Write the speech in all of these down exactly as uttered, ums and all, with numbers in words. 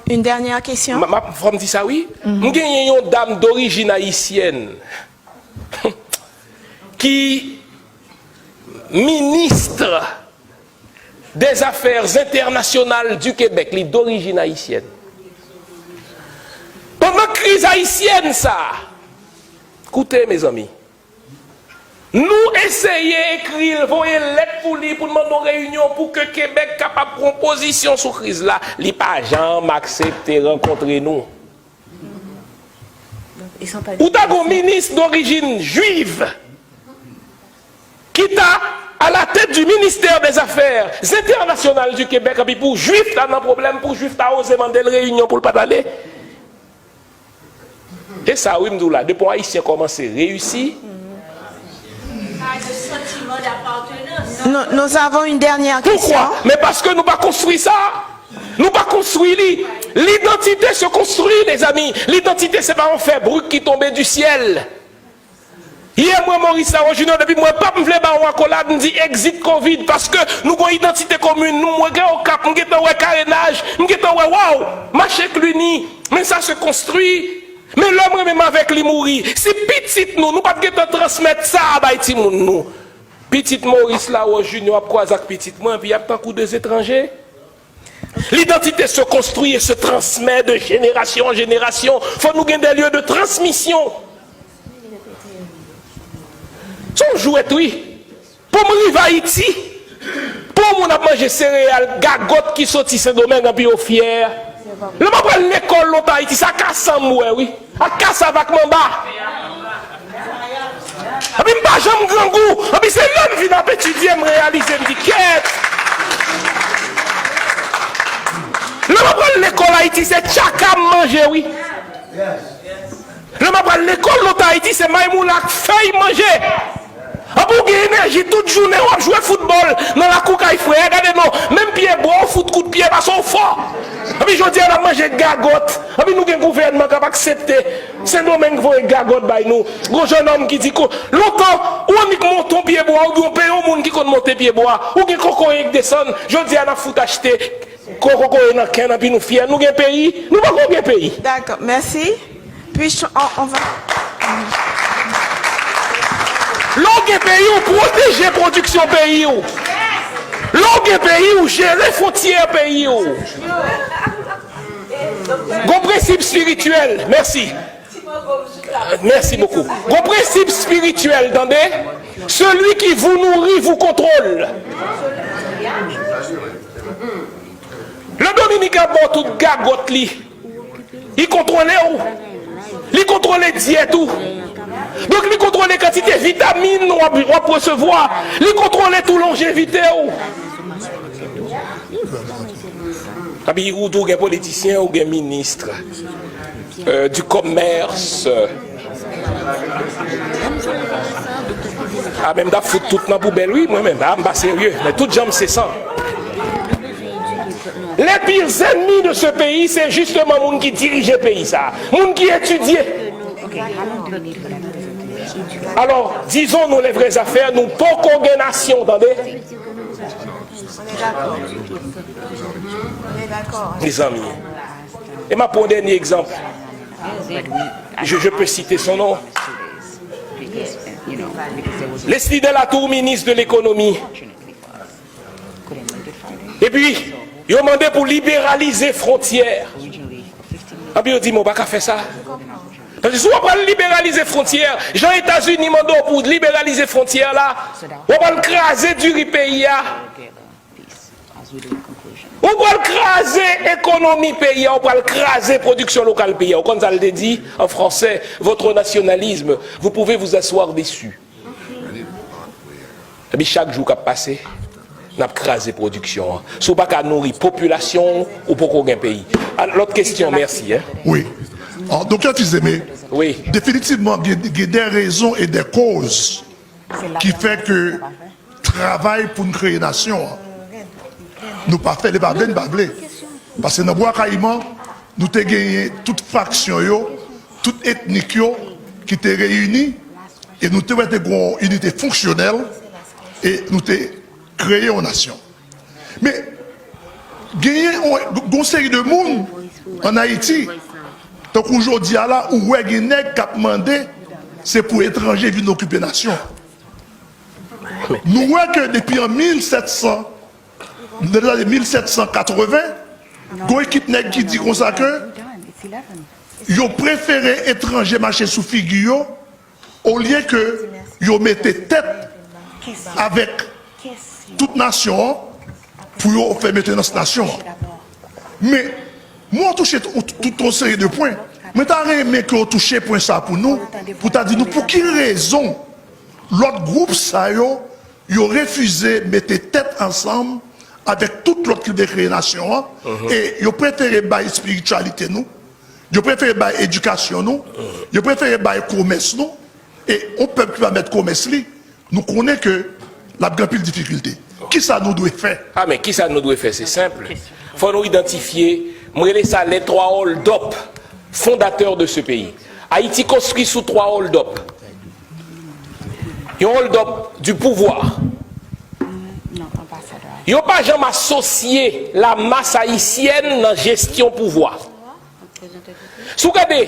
Une dernière question. M ap, fò m di sa, wi. M genyen yon dam dorijin ayisyèn ki ministre des Affaires Internationales du Québec, li dorijin ayisyèn. Pandan kriz ayisyèn sa a, koute, mezanmi, nou eseye ekri l, voye lèt pou li, pou n mande yon reyinyon pou ke Kebèk kapab pran pozisyon sou kriz la. Li pa janm aksepte rankontre nou. Ou ta gon minis dorijin jwiv ki ta à la tête du ministère des Affaires Internationales du Québec, epi pou jwif ta nan pwoblèm, pou jwif ta oze mande l reyinyon pou l pa t ale. E sa wi m di w la, depi yon ayisyen kòmanse reyisi. Nous, nous avons une dernière question. Poukwa? Men paske nou pa konstwi sa. Nou pa konstwi li. L'identité se construit, les amis. L'identité se pa yon fè brik ki tonbe du ciel. Yè mwen Maurice Laro Junior, depi mwen pap m vle ba yon akolad, m di exit kovid, paske nou gon idantite komin nou. Mwen gen Okap, m gentan wè Karenaj, m gentan wè, waw, mache Cluny, men sa se konstwi. Men lè mwen menm avèk li mouri, si pitit nou, nou pa t gentan transmèt sa a bay timoun nou, pitit Maurice Laro Junior ap kwaze ak pitit mwen, epi y ap tankou de etranje. L'identité se construit et se transmet de génération en génération. Fò nou gen des lieux de transmission. Se yon jwèt, wi. Pou m rive Ayiti, pou yon moun ap manje sereyal gagot ki soti Sendomeng, anpi yo fyè. Lè m ap pral lekòl lontan Ayiti, sa kasanm wè, wi. Ak kasav ak manba. Epi m pa janm grangou. Epi se lè m vin ap etidye, m reyalize, m di, kèt. Lè m ap pral lekòl Ayiti, se tchaka m manje, wi. Lè m ap pral lekòl lontan Ayiti, se maymoula ak fèy m manje. Anpi w gen enèji tout jounen w ap jwe foutbòl nan lakou kay frè a, gade non, menm pye bwa w fout kout pye paske w fò. Anpi jodi a n ap manje gagòt. Anpi nou gen gouvènman k ap aksepte Sendomeng voye gagòt bay nou. Gon jennonm ki di ko, lontan ou annik monte yon pye bwa oubyen w peye yon moun ki konn monte pye bwa, ou gen kokoye k desann, jodi a n ap fout achte kokoye nan kenn anpi nou fyè, nou gen peyi, nou poko gen peyi. D'accord, merci. Puis on, on va. Lè w gen peyi w, pwoteje pwodiksyon peyi w. Lè w gen peyi w, jere fwontyè peyi w. Gon prensip espirityèl, mèsi. Mèsi bokou. Gon prensip espirityèl, tande. Celui qui vous nourrit vous contrôle. Lè Dominik ap ba w tout gagòt li, li kontwole w. Li kontwole dyèt ou. Donk li kontwole kantite vitamin w ap, w ap resevwa. Li kontwole tou lonjevite w. Epi ou tou gen politisyen, ou gen minis, euh, du commerce. A men m t ap fout tout nan poubèl wi, mwen menm, a m pa serye, men tout jan m se san. Les pires ennemis de ce pays, se justement moun ki dirije peyi sa, moun ki etidye. Alò, disons-nous les vraies affaires, nou poko gen nasyon, tande. Mezanmi. E m ap pran yon dènye egzanp. Je, je peux citer son nom. Leslie Delatour, minis de lekonomi. Epi, yo mande pou liberalize fwontyè. Epi yo di, men w pa ka fè sa. Paske si w ap pral liberalize fwontyè, jan Etazini mande w pou liberalize fwontyè la, w ap pral kraze diri peyi a. Ou pral kraze ekonomi peyi a, ou pral kraze pwodiksyon lokal peyi a. Ou konn sa l te di an fransè, votre nationalisme, vous pouvez vous asseoir dessus. Epi chak jou k ap pase, n ap kraze pwodiksyon an. Si w pa ka nouri popilasyon w, ou poko gen peyi. A, lòt kesyon, mèsi. Hein? Wi. An, Doktè Fils-Aimé, Wi. Definitivman, gen, gen de rezon e de koz ki fè ke travay pou n kreye nasyon an, nou pa fè l, e pa vle n pa vle. Paske nan Bwa Kayiman, nou te genyen tout fraksyon yo, tout etnik yo ki te reyini, e nou te wè te gen yon inite fonksyonèl, e nou te kreye yon nasyon. Men, genyen yon, yon seri de moun Ann Ayiti, tankou jodi a la, ou wè gen nèg k ap mande se pou etranje vin okipe nasyon. Nou wè ke depi an mil sèt san, nan lane mil sèt san katreven, gon ekip nèg ki di konsa ke yo prefere etranje mache sou figi yo olye ke yo mete tèt avèk tout nasyon an pou yo fè mentenans nasyon an. Men, mwen touche tout, tout yon seri de pwen. Mwen ta renmen ke w touche pwen sa pou nou, pou ta di nou pou ki rezon lòt gwoup sa yo, yo refize mete tèt ansanm avèk tout lòt ki vle kreye nasyon an, e yo prefere bay espirityalite nou, yo prefere bay edikasyon nou, yo prefere bay komès nou, e yon pèp ki pa mèt komès li, nou konnen ke l ap gen anpil difikilte. Kisa nou dwe fè? A, men kisa nou dwe fè? Se senp. Fò nou idantifye, m rele sa les trois hold-up fondateurs de ce pays. Ayiti konstwi sou twa hold-up. Yon hold-up du pouvoir. Yo pa janm asosye lamas ayisyèn nan jesyon pouvwa. Si w gade,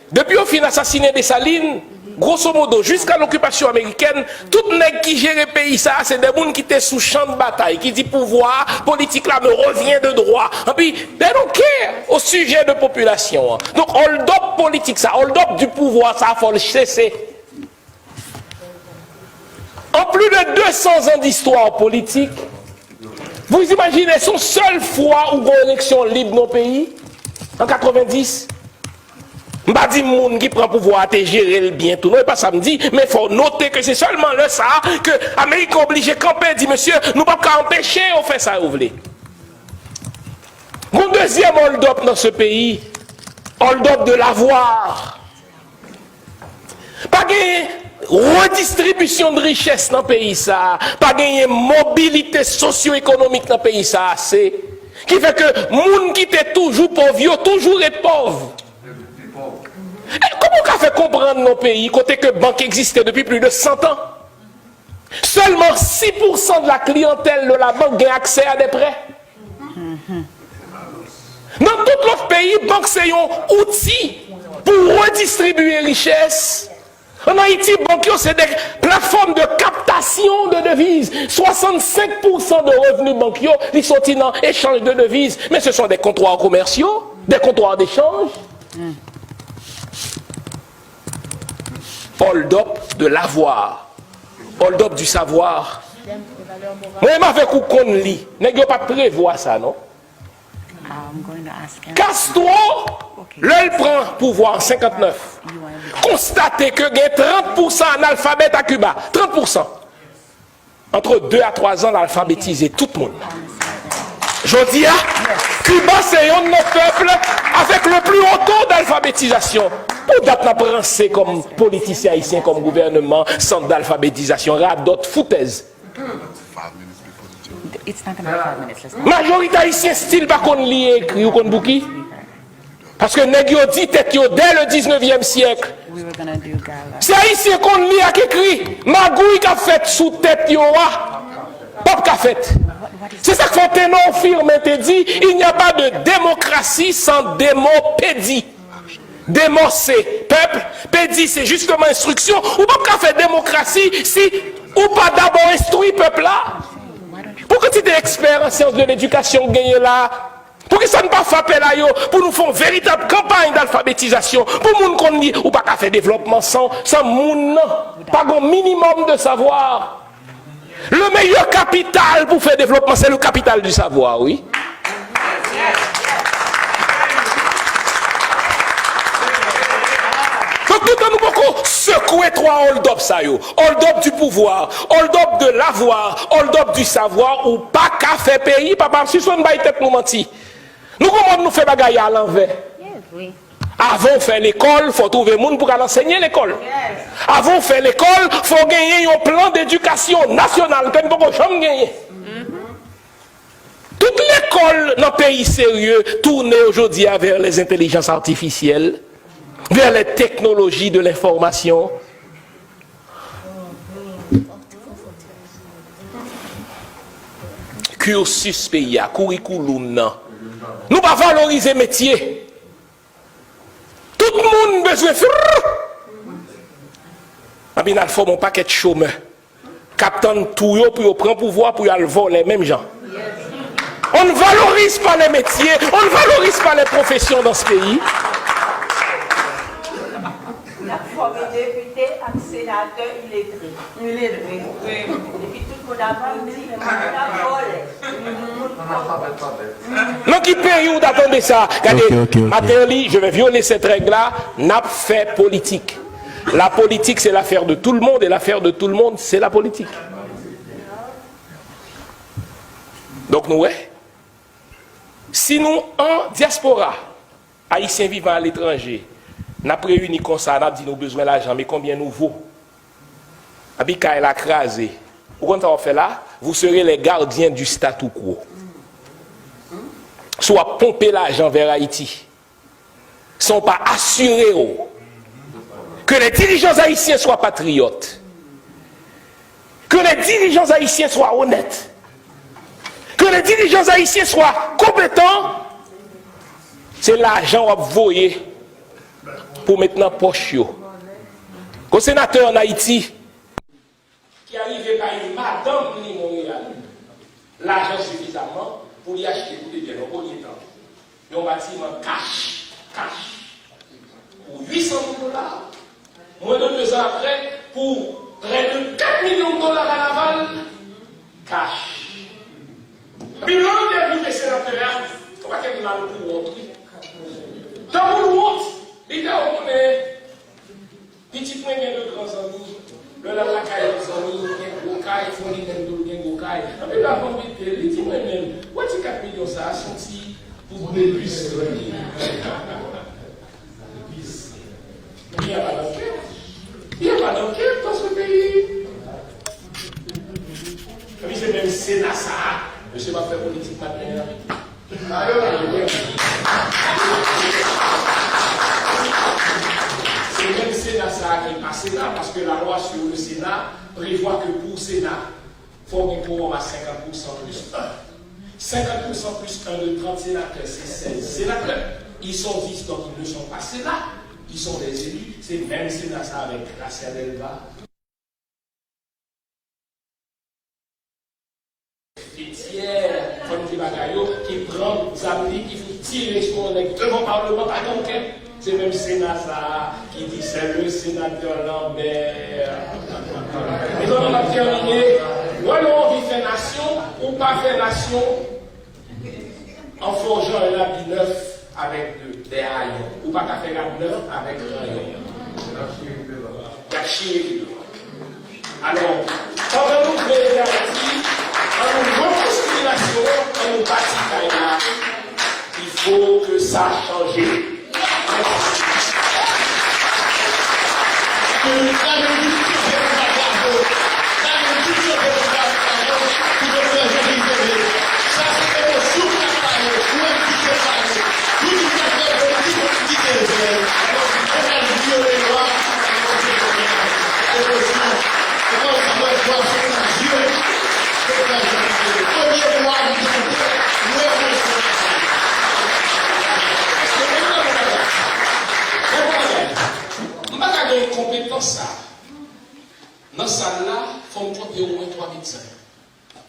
depi yo fin asasinen Desalin, grosso modo, jiska lokipasyon amerikèn, tout nèg ki jere peyi sa a, se de moun ki te sou chan de batay, ki di pouvwa politik la me revient de droit. Anpi, they don't care au sujet de popilasyon an. Donk, hold-up politik sa, hold-up du pouvoir sa, fò l sese. En plus de deux cents ans d'histoire politique, vous imaginez, se yon sèl fwa ou gen eleksyon lib nan peyi, an katrevenndis. M pa di moun ki pran pouvwa a te jere l byen tou, non, e pa sa m di, men fò w note ke se sèlman lè sa a ke Ameriken oblije kanpe, di, mesye, nou p ap ka anpeche yo fè sa yo vle. Gon dezyèm hold-up nan se peyi, hold-up de l'avoir. Pa genyen redistribisyon de richès nan peyi sa a, pa genyen mobilite sosyo-ekonomik nan peyi sa a ase, ki fè ke moun ki te toujou pòv yo toujou ret pòv. E kòman w ka fè konprann nan peyi kote ke bank egziste depi plis de san tan, sèlman sis pousan de la kliyantèl de la bank gen aksè a de prè? Nan tout lòt peyi, bank se yon outi pou redistribye richès. Ann Ayiti, bank yo se de platfòm de captation de devises. Swasannsenk pousan de revni bank yo, li soti nan echanj de deviz. Men ce sont des comptoirs commerciaux, des comptoirs d'échange. Hold up de l'avoir. Hold up du savoir. Mwen menm avèk ou konn li. Nèg yo pa t prevwa sa, non. Castro, lè l pran pouvwa an senkantnèf, konstate ke gen trant pousan analfabèt a Kiba. Trant pousan. Entre deux à trois ans, l alfabetize tout moun. Jodi a, Kiba se yonn nan pèp avèk le plus haut taux d'alphabétisation. Pou dat n ap ranse kòm politisyen ayisyen, kòm gouvèneman, sant d'alfabetizasyon, radòt, foutèz. Majorite ayisyen still pa konn li e ekri, ou konn pouki? Paske nèg yo di tèt yo dès le dix-neuvième siècle. Se ayisyen konn li ak ekri. Magouy k ap fèt sou tèt yo a p ap ka fèt. Se sa k fè Tenor Firmin te di, il n'y a pas de démocratie sans démopédie. Démos se pèp, pédi se justement enstriksyon. Ou p ap ka fè demokrasi si ou pa dabò enstwi pèp la. Pou kantite ekspè an syans de ledikasyon k genyen la, poukisa n pa fè apèl a yo pou nou fè yon veritab kanpay dalfabetizasyon, pou moun konn li? Ou pa ka fè devlòpman san, san moun nan. Pa gon minimòm de savwa. Le meilleur capital pou fè devlòpman, se le capital du savoir, wi. Donk, toutan nou poko sekwe twa hold up sa yo, hold up du pouvoir, hold up de l'avoir, hold up du savoir, ou pa ka fè peyi, papa, sispann bay tèt nou manti. Nou gon mòd nou fè bagay a lanvè. Avan w fè lekòl, fò w twouve moun pou k al ansenye lekòl. Avan w fè lekòl, fò w genyen yon plan d'edikasyon nasyonal ke n poko janm genyen. Tout lekòl nan peyi serye toune yo jodi a vers les intelligences artificielles, vers les technologies de l'information. Cursus peyi a, kourikouloum nan. Nou pa valorize metye. Tout moun bezwen frrr. Epi n al fòme yon pakèt chomè k ap tann tou yo pou yo pran pouvwa pou y al vòlè menm jan. On ne valorise pas les métiers, on ne valorise pas les professions dans ce pays. N ap fòme depite ak senatè iletre. Iletre. Epi tout moun ap vin di, moun ap vòlè. Nan ki peyi ou ta tande sa? Gade, ok, ok, ok. Martelly, je vais violer cette règle-là, n ap fè politik. La politique, c'est l'affaire de tout le monde, et l'affaire de tout le monde, c'est la politique. Donk, nou wè, si nou an dyaspora, Ayisyen vivan aletranje, n ap reyini konsa, n ap di nou bezwen lajan, men konbyen nou vo? Epi kay la kraze. Ou konn sa w ap fè la? Vous serez les gardiens du statu quo. Si w ap ponpe lajan vè Ayiti, san w pa asire w que les dirigeants haïtiens soient patriotes, que les dirigeants haïtiens soient honnêtes, que les dirigeants haïtiens soient compétents, se lajan w ap voye pou met nan pòch yo. Gon senatè an Ayiti ki arive bay madanm li Monreyal lajan sifizamman pou li achte pou te byen nan premye tan yon batiman kach, kach, pou uit san mil dola. Mwen de de zan apre, pou prè de kat milyon dola kanaval, kach. Epi lè l te rive senatè a, yon pakèt mal pou wont, wi. Tankou l wont, li te konnen pitit mwen gen de gran zanmi. Lè l al lakay yon zanmi, li gen gwo kay, fò li menm tou l gen gwo kay. Anpi l ap anbete l, li di mwen menm, wè ti kat milyon sa a, se yon ti pou de plis li ye. Il y a pas d'enquête. Il y a pas d'enquête dans ce pays. Epi se menm Sena sa a, mesye m ap fè politik maten an. Se menm Sena sa a ki pa Sena, paske la loi sur le Sénat prévoit que pour Sénat, fò w gen kowòm a senkant pou san plis en. Senkant pou san plis en de trant senatè, se sèz senatè. Ils sont dix, donc ils ne sont pas Sénat. Ils sont des élus. Se menm Sena sa avèk Gracia Delva. Fetyè, fò n di bagay yo, ki pran zam li, ki fout tire sou yon nèg devan palman, pa gen okenn. Se menm Sena sa a ki di c'est le sénateur Lambert. E kòman m ap tèmine? Wè lè w anvi fè nasyon, ou pa fè nasyon an fòjan yon abi nèf avèk de, de ayon. Ou pa ka fè rad nèf avèk ranyon. Y ap chire pi devan. Alò, pandan nou vle ede Ayiti, ann nou rekonstwi nasyon an, ann nou bati kay la. Il faut que ça change. Mèsi. Sa se emosyon k ap pale, ou menm ki se pale. Nou tout k ap leve, nou tout ki te vle. Alò, fò n al vyole lwa, alò, se emosyon. Se kòmsi mwen vwa sou yon zye, se kòmsi premye vwa m tande, mwen emosyon. Èske mwen nan bagay? Mwen nan bagay. M pa ka gen konpetans sa. Nan sal la, fò m konte omwen twa medsen.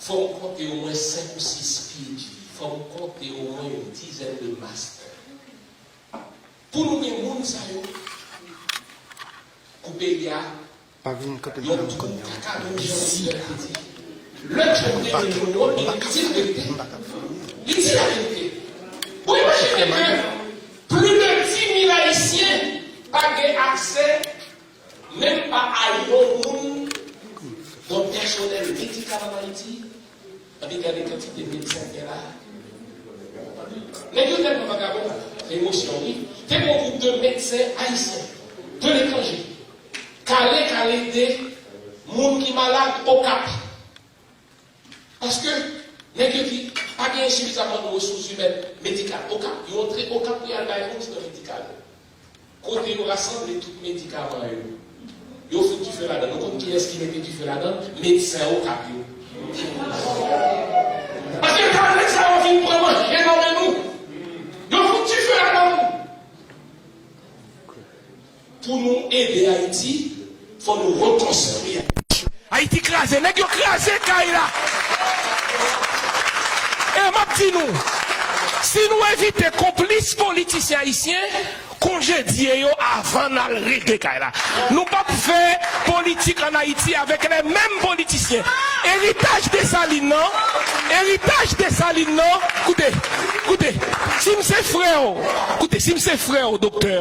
Fò m konte omwen senk ou sis P H D. Fò m konte omwen yon dizèn de master. Pou nou gen moun sa yo, pou peyi a, pa vin kanpe yon twou kaka menm jan Fidèl te di. Lè Trump te vin nou an, e li di l verite. Li di laverite. Bon, imajine ke plis de dis mil Ayisyen pa gen aksè menm pa a yon moun nan pèsonèl medikal ann Ayiti, epi gade kantite medsen k gen la. Nèg yo tèlman vagabon, se emosyon, wi. Te gen yon gwoup de medsen ayisyen de letranje k ale, k al ede moun ki malad Okap. Paske nèg yo di, pa genyen sifizamman de resous imèn medikal Okap. Yo antre Okap pou y al bay moun swen medikal. Kote yo rasanble tout medikaman yo, yo fout dife ladan. Nou konn kiyès ki mete dife ladan? Medsen Okap yo. Paske tan nèg sa yo fin pran manje nan men nou, yo fout dife ladan. Pou nou ede Ayiti, fò nou rekonstwi Ayiti. Ayiti kraze, nèg yo kraze kay la. E m ap di nou, si nou evite konplis politisyen ayisyen, konjedye yo avan n al regle kay la. Nou p ap fè politik ann Ayiti avèk lè menm politisyen. Eritaj Desalin nan, eritaj Desalin nan, koute, koute, si m se frè w, koute, si m se frè w, doktè,